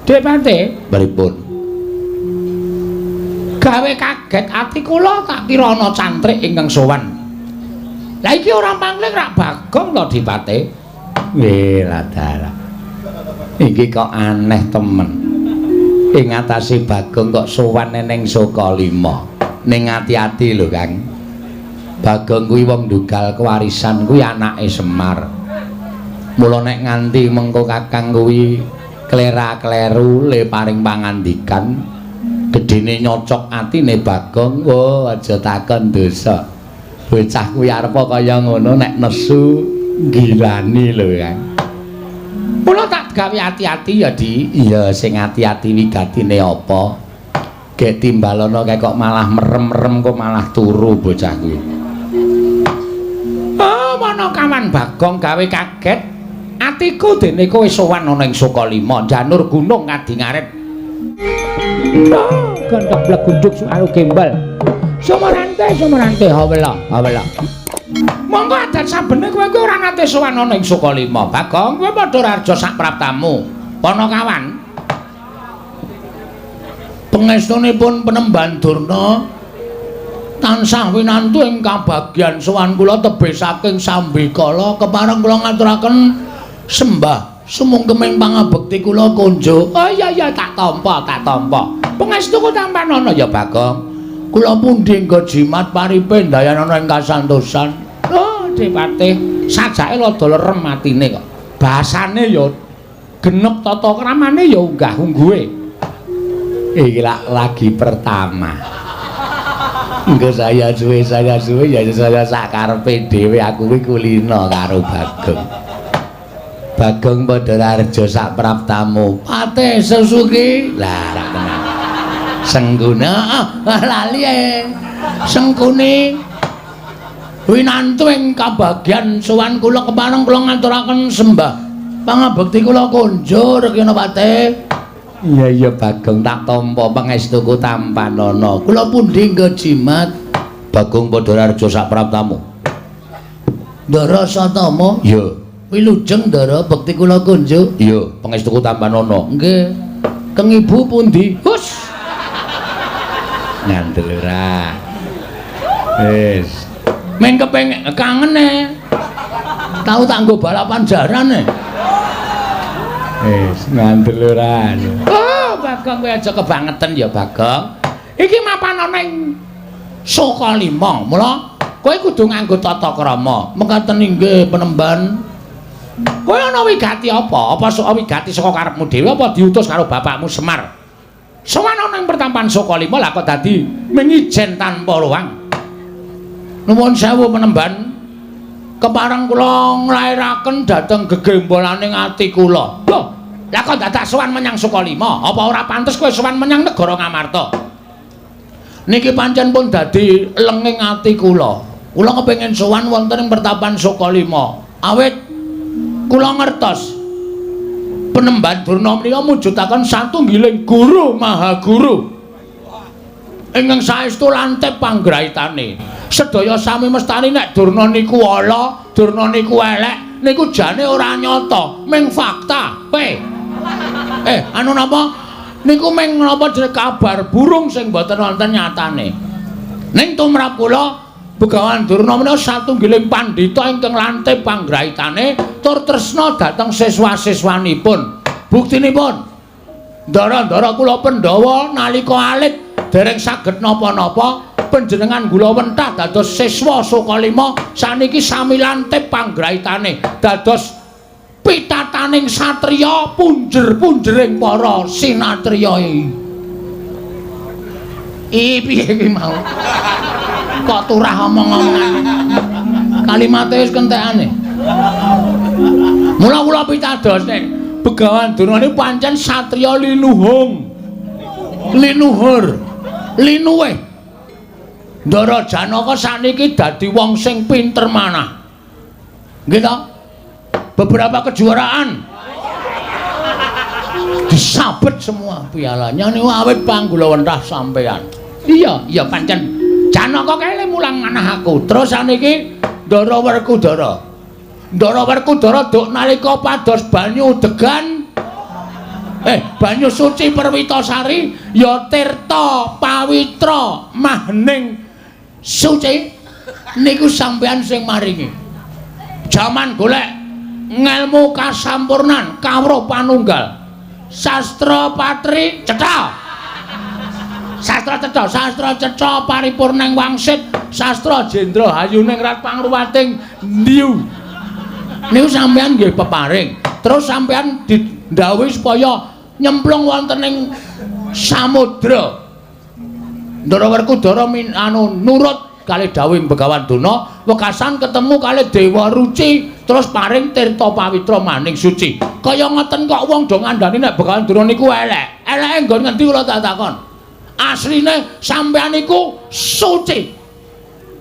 Depate pripun? Gawe kaget ati kula, tak kira ana cantrik ingkang sowan. Lah iki ora pangling rak Bagong to, Dipate? Nggih, ladara. Iki kok aneh temen. Ing atase Bagong kok sowan ning Sukalima. Ning ati-ati lho, Kang. Bagong kuwi wong ndugal kewarisan, kuwi anake Semar. Mula nek nganti mengko Kakang kuwi klera-kleru le paring pangandikan, gedene nyocok atine Bagong, oh aja takon dosa. Bocah kuwi arepa kaya ngono nek nesu gilani lho, Kang. Mula tak gawe ati-ati ya, Di. Iya, sing ati-ati wigatine apa? Gek timbalono kae kok malah merem-merem, kok malah turu bocah kuwi. Oh, Panakawan Bagong, gawe kaget atiku dene kowe sowan ana ing Sukalima, janur gunung kadingaret. Oh, gendhek blegunduk suaru gembel. Sumarante, sumarante, hawela, hawela. Monggo adat sabene kowe kuwi ora nate sowan ana ing Sukalima. Bagong, kowe padha raja sak praptamu. Panakawan. Pangestunipun Penemban Durna tansah winantu ing kabagyan sowan kula tebih saking sambikala, kepareng kula ngaturaken sembah sumungkeming pangabekti kula kunjuk. Oh iya iya, tak tampa, tak tampa. Pangestuku tampanana ya, Bagong. Kula pundi nggo jimat paripe ndayanana ing kasantosan. Oh, Dipatih, sajake rada lerem atine kok. Basane ya genep, tata kramane ya unggah ungguhe. Iki lak lagi pertama. Engko saya suwe ya saya sak karepe dhewe, aku kuwi kulino karo Bagong. Bagong padha raja sak praptamu. Pate Susuki. Lah rak tenan. Sengguna, ah, lali e. Sengkuni winantu ing kabagyan sowan kula, kepareng kula ngaturaken sembah pangabekti kula kunjur kena pate. Iya iya, Bagong, tak tampa pangestuku tampanana. Kula pundi nggo jimat? Bagong padha raja sak praptamu. Ndara Satama? Iya. Wilujeng Ndara, bekti kula kunjuk. Iya, pangestuku tampanana. Nggih. Keng ibu pundi? Hus. Ngandel ora. Wis. Meng kepengin kangen e. Tau tak nggo balapan jaran e. Wis, ngandel ora. Oh, Bagong, kowe aja kebangetan ya, Bagong. Iki mapan ana ing Sukalima. Mula kowe kudu nganggo tata krama. Mekaten inggih, Penemban. Kowe ana wigati apa? Apa sok wigati saka karepmu dhewe apa diutus karo bapakmu Semar? Sowan ana ing pertampan Sukalima lah kok dadi mengijen tanpa luang. Nuwun sewu, Penemban. Kepareng kula nglairaken dhateng gegembolaning ati kula. Lho, lah kok dadak sowan menyang Sukalima? Apa ora pantes kowe sowan menyang negara Ngamarta? Niki pancen pun dadi lenging ati kula. Kula kepengin sowan wonten ing pertapan Sukalima. Awit kula ngertos Penemban Durna menika mujudaken satunggiling guru maha guru ingkang saestu lantip panggraitane. Sedaya sami mestani nek Durna niku ala, Durna niku elek, niku jane ora nyata, ming fakta. Pe. Eh, anu napa? Niku ming napa jenenge kabar burung sing mboten wonten nyatane. Ning tumrap kula Begawan Durna menika satunggiling pandhita ingkang lantip panggraitane tur tresna dhateng siswa-siswanipun. Buktinipun, ndara-ndara kula Pandhawa nalika alit dereng saged napa-napa, panjenengan gulawentah dados siswa Sukalima, saniki sami lantip panggraitane dados pitataning satriya, punjer-punjering para sinatriya. Iki piye iki mau? Kok turah omong-omongan. Kalimate wis kentekane. Mula kula pitados nek Begawan Durna niku pancen satriya linuhung. Linuhur. Linuwih. Ndara Janaka sakniki dadi wong sing pinter manah. Nggih to? Beberapa kejuaraan disabet semua pialanya niku awit panggulawentah sampean. Iya, iya pancen Janaka kae mulang manah aku. Terus saniki Ndara Werkudara. Ndara Werkudara duk nalika pados banyu degan Banyu suci Perwitasari ya tirta pawitra mahning suci niku sampeyan sing maringi. Jaman golek ngelmu kasampurnan kawruh panunggal. Sastra patri cetha. Sastra cetha, sastra cetha paripurning wangsit, sastra jendra hayuning rat pangruwating ndiu. Niku sampeyan nggih peparing. Terus sampeyan didhawuhi supaya nyemplung wonten ing samudra. Ndara Werkudara anu nurut kalih dawuhing Begawan Durna, wekasan ketemu kalih Dewa Ruci, terus paring tirta pawitra maning suci. Kaya ngoten kok wong do ngandani nek Begawan Durna niku elek. Eleke nggon ngendi kula tak takon. Asline sampeyan niku suci.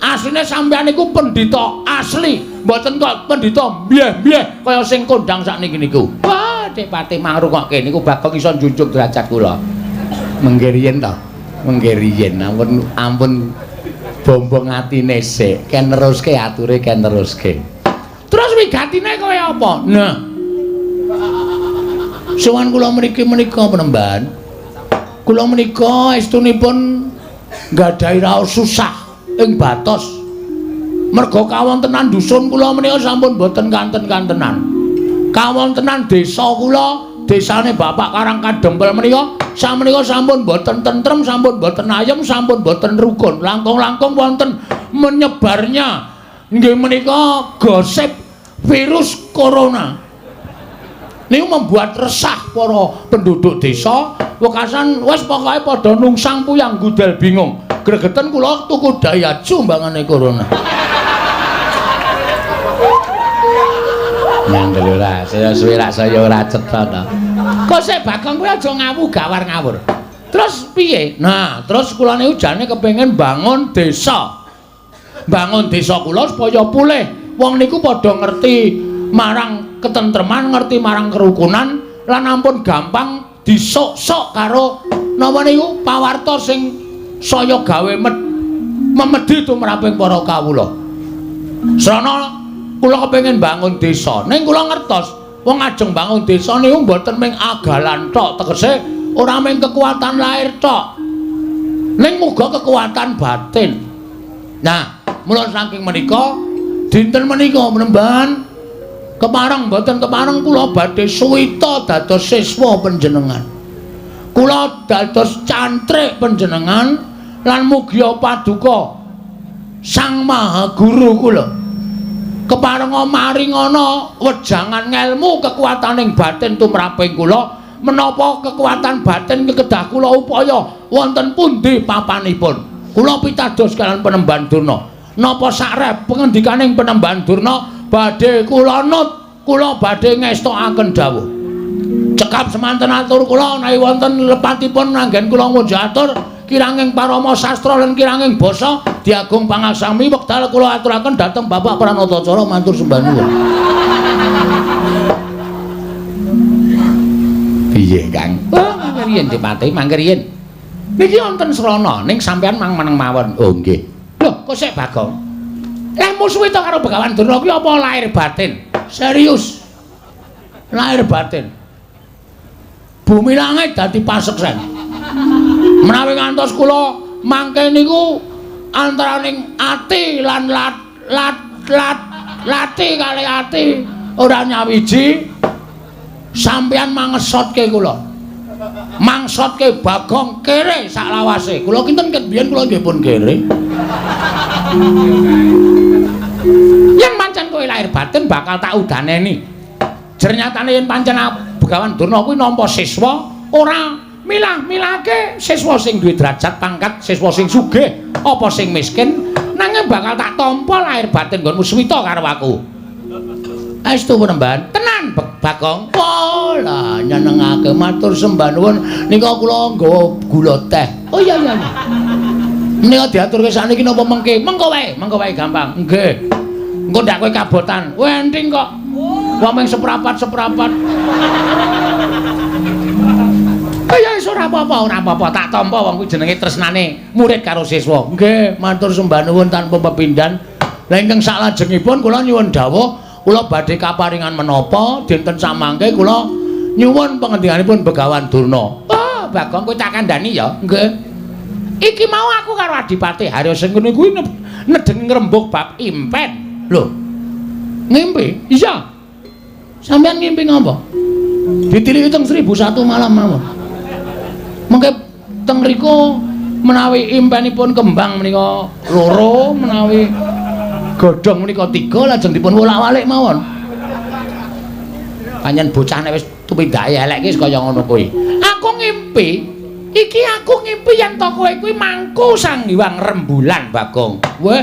Asline sampeyan niku pendhita asli, mboten kok pendhita mbyeh-mbyeh kaya sing kondang sakniki niku. Wah, Dik Pati mangrungokke niku Bagong iso njunjung derajat kula. Mengke riyen to. Mengke riyen ampun ampun bombong atine sik, ken neruske ature ken neruske. Terus wigatine kaya apa? Nah. Sowan kula mriki menika penemban. Kula menika estunipun nggadahi raos susah ing batos. Merga kawontenan dusun kula menika sampun boten kanten-kantenan. Kawontenan desa kula, desane Bapak Karang Kadempel menika samenika sampun boten tentrem, sampun boten ayem, sampun boten rukun. Langkung-langkung wonten menyebarnya nggih menika gosip virus corona. Niku membuat resah para penduduk desa. Wekasan wis pokoke padha nungsang puyang gudel bingung. Gregeten kula tuku Daihatsu mbangane corona. Nyandel ora, saya suwe rak saya ora cetha to. Kok sik Bagong kuwi aja ngawu gawar ngawur. Terus piye? Nah, terus kula niku jane kepengin bangun desa. Bangun desa kula supaya pulih. Wong niku padha ngerti marang ketentreman, ngerti marang kerukunan lan ampun gampang disok-sok karo napa niku pawarta sing saya gawe memedhi tumraping para kawula. Srana kula kepengin bangun desa. Ning kula ngertos wong ajeng bangun desa niku mboten mung agalan tok, tegese ora mung kekuatan lahir tok. Ning muga kekuatan batin. Nah, mula saking menika dinten menika penemban kepareng mboten kepareng kula badhe suwita dados siswa panjenengan. Kula dados cantrik panjenengan lan mugia paduka Sang Maha Guru kula. Keparenga maringana wejangan ngelmu kekuataning batin tumraping kula, menapa kekuatan batin kedah kula upaya wonten pundi papanipun. Kula pitados kalian Penemban Durna. Napa sakrep pengendikaning Penemban Durna badhe kula nut, kula badhe ngestokaken dawuh. Cekap semanten atur kula menawi wonten lepatipun anggen kula ngunjuk atur kiranging parama sastra lan kiranging basa diagung pangaksami wekdal kula aturaken dhateng Bapak Pranatacara matur sembah nuwun. Piye, Kang? Oh, mangke riyen Dipati, mangke riyen. Niki wonten srana ning sampean mang meneng mawon. Oh, nggih. Lho, kok sik Bagong? Lah musuhe to karo Begawan Durna kuwi apa lahir batin? Serius. Lahir batin. Bumi langit dadi paseksen. Menawi ngantos kula mangke niku antaraning ati lan lat lat lat lati kali ati ora nyawiji sampeyan mangesotke kula. Mangsotke Bagong kere saklawase. Kula kinten ket biyen kula nggih pun kere. Yen pancen kowe lahir batin bakal tak udaneni. Jernyatane yen pancen Begawan Durna kuwi nampa siswa ora milah-milahke siswa sing duwe derajat pangkat, siswa sing sugih apa sing miskin, nanging bakal tak tampa lahir batin nggonmu suwita karo aku. Estu penemban, tenan Bagong. Wah, lah nyenengake matur sembah nuwun nika kula nggawa gula teh. Oh iya iya iya. Menika diaturke sakniki napa mengke? Mengko wae, mengko wae gampang. Nggih. Engko ndak kowe kabotan. Kowe enting kok. Wong mung seprapat-seprapat. Oh ya wis ora apa-apa, ora apa-apa. Tak tampa wong kuwi jenenge tresnane murid karo siswa. Nggih, matur sembah nuwun tanpa pepindhan. Lah ingkang saklajengipun kula nyuwun dawuh, kula badhe kaparingan menapa dinten samangke kula Nyuwun pangendikanipun Begawan Durna. Oh, Bagong kowe tak kandhani ya. Nggih. Iki mau aku karo Adipati Harya Sengkuni kuwi nedeng ngrembug bab impen. Lho. Ngimpi? Iya. Sampeyan ngimpi ngapa? Ditiliki teng 1001 malam mawon. Mengke teng mriku menawi impenipun kembang menika loro, menawi godhong menika 3 lajeng dipun wolak-walik mawon. Pancen bocah nek wis tumindake elek iki kaya ngono kuwi. Aku ngimpi, iki aku ngimpi yen to kowe kuwi mangku Sang Hyang Rembulan, Bagong. Weh,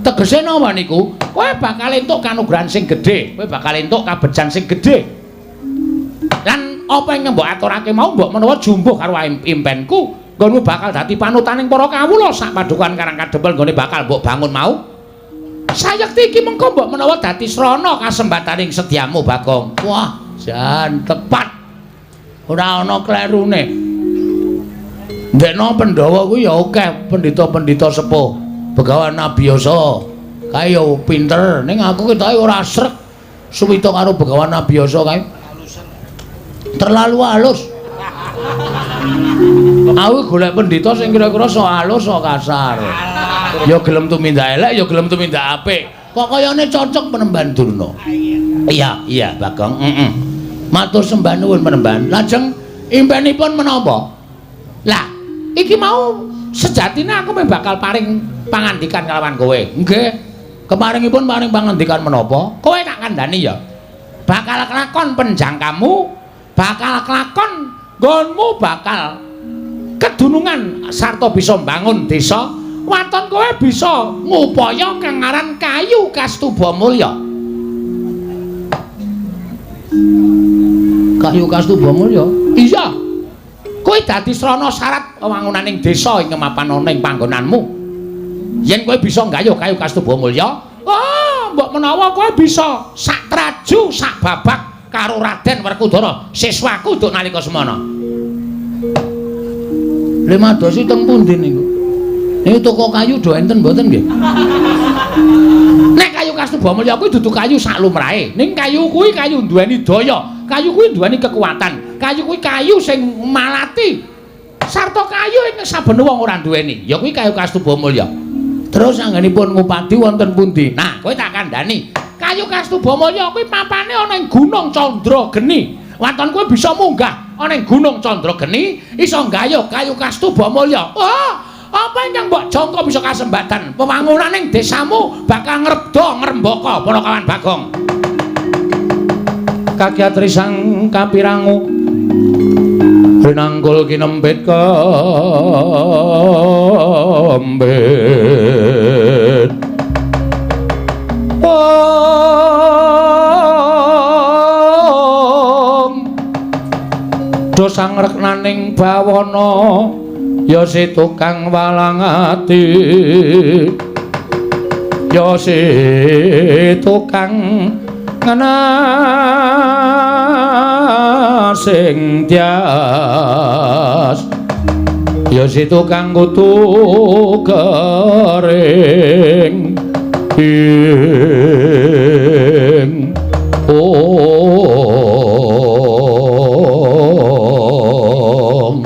tegese napa niku? Kowe bakal entuk kanugrahan sing gedhe, kowe bakal entuk kabejan sing gedhe. Lan apa ingkang mbok aturake mau mbok menawa jumbuh karo impenku, nggonmu bakal dadi panutaning para kawula sak padukan Karang Kadempel nggone bakal mbok bangun mau. Sayekti iki mengko mbok menawa dadi srana kasembataning sedyamu, Bagong. Wah, jan tepat. Ora ana klerune. Ndekno Pandhawa kuwi ya akeh pendhita-pendhita sepuh. Begawan Abiyasa kae ya pinter, ning aku ketoke ora srek suwita karo Begawan Abiyasa kae. Terlalu halus. Aku golek pendhita sing kira-kira sok halus sok kasar. Ya gelem tumindak elek, ya gelem tumindak apik. Kok kayane cocok Penemban Durna. Iya, iya, Bagong. Heeh. Matur sembah nuwun Penemban. Lajeng impenipun menapa? Lah, iki mau sejatine aku meh bakal paring pangandikan kalawan kowe. Nggih. Keparingipun paring pangandikan menapa? Kowe tak kandhani ya. Bakal kelakon penjangkamu, bakal kelakon nggonmu bakal kedunungan sarta bisa mbangun desa. Waton kowe bisa ngupaya kang aran kayu Kastuba Mulya. Kayu Kastuba Mulya? Iya. Kowe dadi srana syarat wewangunaning desa ing mapan ana ing panggonanmu. Yen kowe bisa nggayuh kayu Kastuba Mulya, oh, mbok menawa kowe bisa sak traju sak babak karo Raden Werkudara, siswaku duk nalika semana. Lemadosi teng pundi niku? Niku toko kayu do enten mboten nggih? Nek kayu Kastuba Mulya kuwi dudu kayu sak lumrahe. Ning kayu kuwi kayu duweni daya, kayu kuwi duweni kekuatan, kayu kuwi kayu sing malati. Sarta kayu ing saben wong ora duweni. Ya kuwi kayu Kastuba Mulya. Terus anggenipun ngupadi wonten pundi? Nah, kowe tak kandhani. Kayu Kastuba Mulya kuwi papane ana ing Gunung Candrageni. Waton kowe bisa munggah ana ing Gunung Candrageni, iso nggayuh kayu Kastuba Mulya. Oh, apa ingkang mbok jangka bisa kasembatan? Wewangunaning desamu bakal ngrebda ngrembaka para kawan Bagong. Kakyatri sang kapirangu rinangkul kinempit kembit. Om do sangreknaning bawana ya si tukang walang ati, ya si tukang ngenasing tias, ya si tukang kutu kering ing ong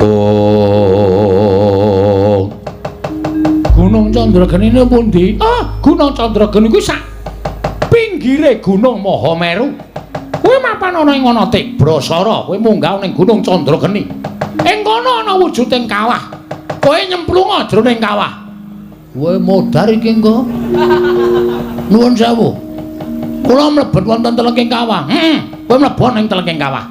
ong. Gunung Candrageni niku pundi? Ah, Gunung Candrageni kuwi sak pinggire Gunung Mahameru. Kuwi mapan ana ing ana Tibrasara, kowe munggah ning Gunung Candrageni. Ing kono ana wujuding kawah. Kowe nyemplunga jroning kawah. Kowe modar iki engko. Nuwun sewu. Kula mlebet wonten telengking kawah. Heeh, kowe mlebu ning telengking kawah.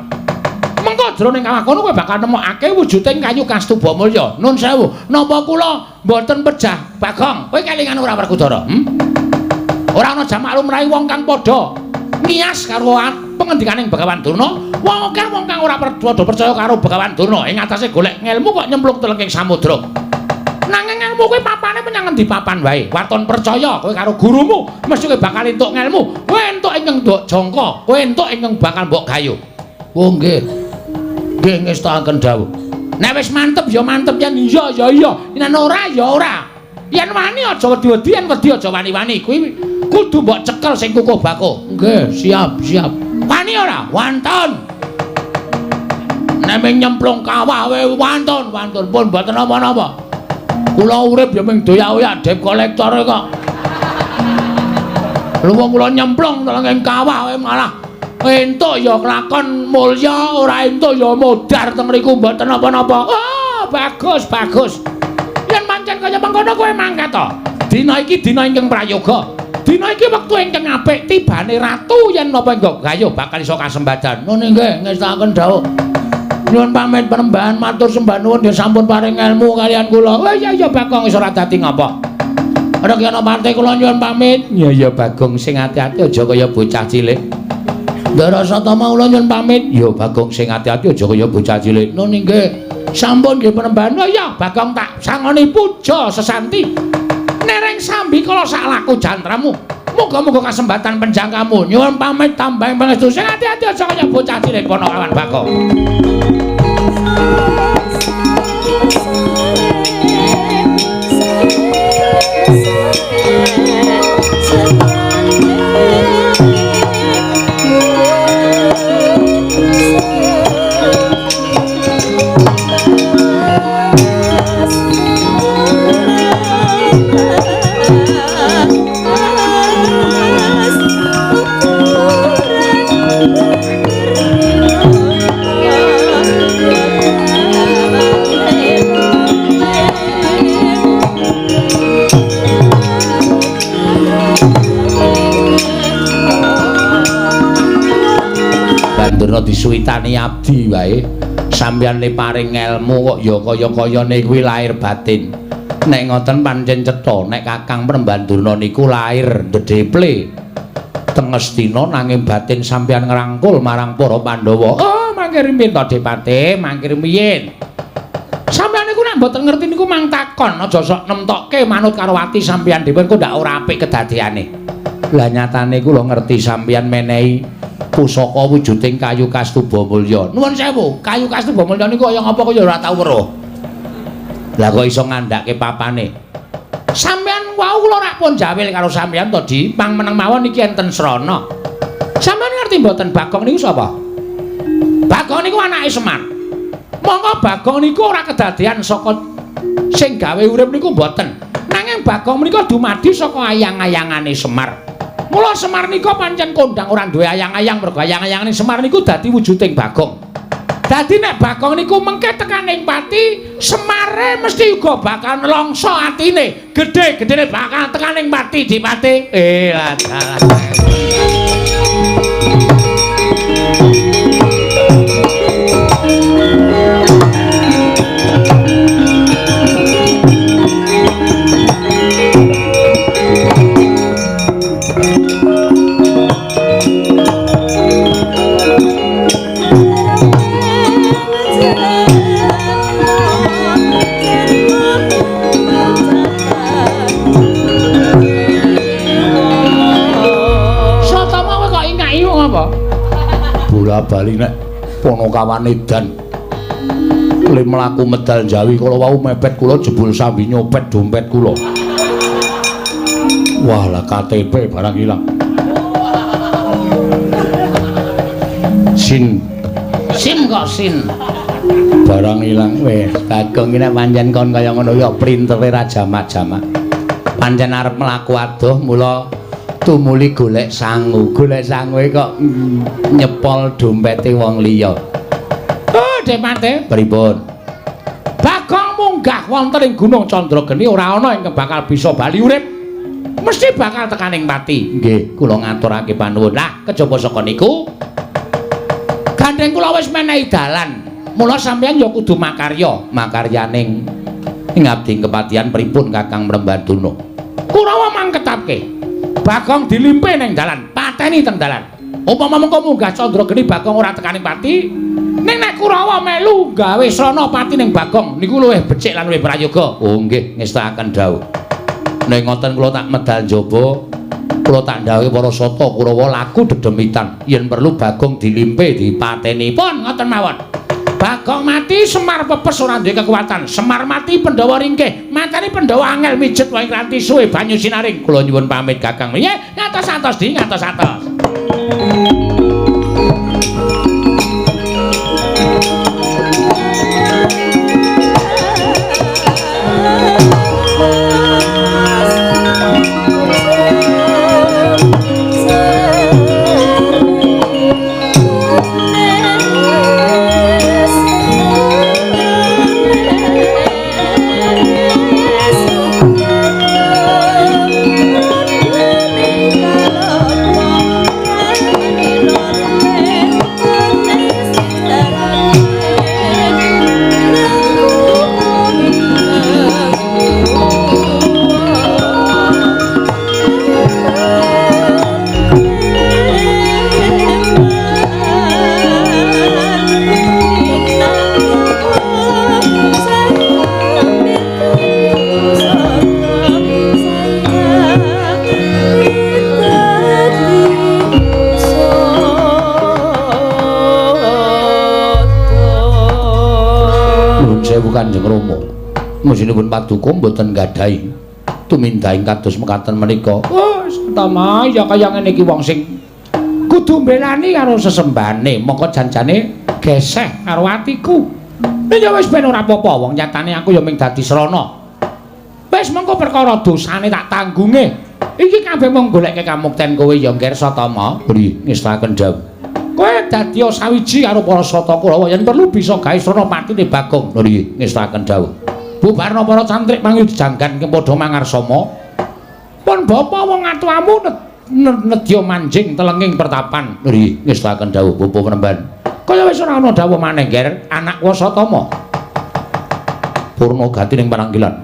Mengko jroning kawah kono kowe bakal nemokake wujuding kayu Kastuba Mulya. Nun sewu, napa kula mboten pejah Bagong? Kowe kelingan ora Werkudara? Ora ana jamak lumrahe wong kang padha ngiyas karo pengendikaning Begawan Durna. Wong akeh wong kang ora padha percaya karo Begawan Durna ing atase golek ngelmu kok nyemplung telengking samudra. Nanging ngelmu kuwi papane menyang endi papan wae. Waton percaya kowe karo gurumu, mesti kowe bakal entuk ngelmu. Kowe entuk ingkang mbok jangka, kowe entuk ingkang bakal mbok gayuh. Oh nggih. Nggih ngestakaken dawuh. Nek wis mantep ya mantep, yen iya ya iya, yen ora ya ora. Yen wani aja wedi-wedi, yen wedi aja wani-wani. Kuwi kudu mbok cekel sing kukuh bakuh. Nggih, siap, siap. Wani ora? Wantun. Nek ming nyemplung kawah wae wantun, wantun pun mboten napa-napa. Kula urip ya ming doyak-oyak debt collector kok. Lha wong kula nyemplung teng kawah wae malah entuk ya kelakon mulya, ora entuk ya modar teng mriku mboten napa-napa. Oh, bagus, bagus. Yen pancen kaya mengkono kowe mangkat to. Dina iki dina ingkang prayoga. Dina iki wektu ingkang apik tibane ratu yen napa engko gayuh bakal iso kasembadan. Nun nggih ngestakaken dawuh. Nyuwun pamit Panembahan matur sembah nuwun nggih sampun paring ilmu kalian kula. Oh iya iya Bagong wis ora dadi ngapa. Rekyana parte kula nyuwun pamit. Iya iya Bagong sing ati-ati aja kaya bocah cilik. Ndara Satama kula nyuwun pamit. Ya Bagong sing ati-ati aja kaya bocah cilik. Nun nggih sampun nggih Panembahan. Oh iya Bagong tak sangoni puja sesanti. Nereng sambi kala sak laku jantramu. Muga-muga kasembatan penjangkamu. Nyuwun pamit tambahing pangestu sing ati-ati aja kaya bocah cilik Ponokawan Bagong. Bandurna disuwitani abdi wae. Sampeyan le paring ngelmu kok ya kaya-kayane kuwi lahir batin. Nek ngoten pancen cetha nek Kakang Panembahan Durna niku lahir ndedheple teng Ngastina nanging batin sampeyan ngrangkul marang para Pandhawa. Oh, mangke rumiyin to Depate, mangke rumiyin. Sampeyan niku nek mboten ngerti niku mang takon, aja sok nemtokke manut karo ati sampeyan dhewe engko ndak ora apik kedadeane. Lah nyatane kula ngerti sampeyan menehi pusaka wujuding kayu kastuba mulya. Nuwun sewu, kayu kastuba mulya niku kaya ngapa kaya ora tau weruh. Lah kok iso ngandhake papane? Sampeyan wau kula rak pun jawil karo sampeyan to, Di. Pang meneng mawon iki enten srana. Sampeyan ngerti mboten Bagong niku sapa? Bagong niku anake Semar. Monggo Bagong niku ora kedadean saka sing gawe urip niku mboten. Nanging Bagong menika dumadi saka ayang-ayangane Semar. Mula Semar nika pancen kondang ora duwe ayang-ayang mergo ayang-ayangane Semar niku dadi wujuding Bagong. Dadi nek Bagong niku mengke tekaning pati, Semare mesti uga bakal nelongso atine. Gedhe-gedhene bakal tekaning pati Dipati. Dalah. Bola-bali nek Ponokawan edan le mlaku medal Jawi kala wau mepet kula jebul sambi nyopet dompet kula. Wah lah KTP barang ilang. Sin sim kok sin barang ilang. Wis Bagong iki nek pancen kon kaya ngono ya printere ra jamak-jamak. Pancen arep mlaku adoh mula tumuli golek sangu. Golek sangu kok nyepol dompete wong liya. Oh, Depate, pripun? Bagong munggah wonten ing Gunung Candrageni ora ana ingkang bakal bisa bali urip. Mesti bakal tekaning pati. Nggih, kula ngaturake panuwun. Lah, kejaba saka niku gandeng kula wis menehi dalan. Mula sampeyan ya kudu makarya, makaryaning ing abdi kepatihan pripun Kakang Panembahan Durna. Kurawa mangketapke. Bagong dilimpe ning dalan, pateni teng dalan. Upama mengko munggah Candrageni Bagong ora tekaning pati, ning nek Kurawa melu gawe srana pati ning Bagong niku luwih becik lan luwih prayoga. Oh nggih, ngestakaken dawuh. Nek ngoten kula tak medal njaba, kula tak ndhawuhi para sata Kurawa laku dedemitan. Yen perlu Bagong dilimpe dipateni. Pun ngoten mawon. Bagong mati Semar pepes ora duwe kekuatan. Semar mati Pandhawa ringkih. Mateni Pandhawa angel mijet wae ranti suwe banyu sinaring. Kula nyuwun pamit Kakang. Nggih, ngatos-atos Di, ngatos-atos. Nyuwun sewu Kanjeng Rama. Mesinipun paduka mboten gadahi tumindahing kados mekaten menika. Oh, Satama, ya kaya ngene iki wong sing kudu mbelani karo sesembane, mongko janjane geseh karo atiku. Ya wis ben ora apa-apa, wong nyatane aku ya mung dadi srana. Wis mengko perkara dosane tak tanggunge. Iki kabeh mung goleke kamukten kowe ya, Nger Satama. Nggih, ngestaken dawuh. Kowe dadi sawiji karo para Sata Kurawa yen perlu bisa gawe srana patine Bagong. Nggih, ngestaken dawuh. Bubarna para cantrik mangyud janggan padha mangarsama. Pun bapa wong atuamu nedya manjing telenging pertapan. Nggih, ngestaken dawuh bapa penemban. Kaya wis ora ana dawuh maneh, Nger, anak Wasatama. Purna gati ning pananggilan.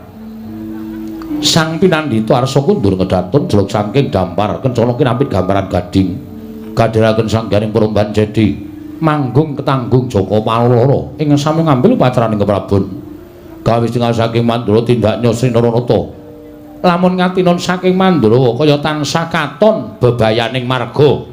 Sang pinandhita arsa kundur kedatun jeluk saking dampar kencana kinampit gambaran gading. Kadhiraken sangganing peromban jedi manggung ketanggung Jaka Paloro ing sami ngambil upacaraning keprabon. Kawis tinggal saking Mandura tindaknya Sri Naranata. Lamun ngatinon saking Mandura kaya tansah katon bebayaning marga.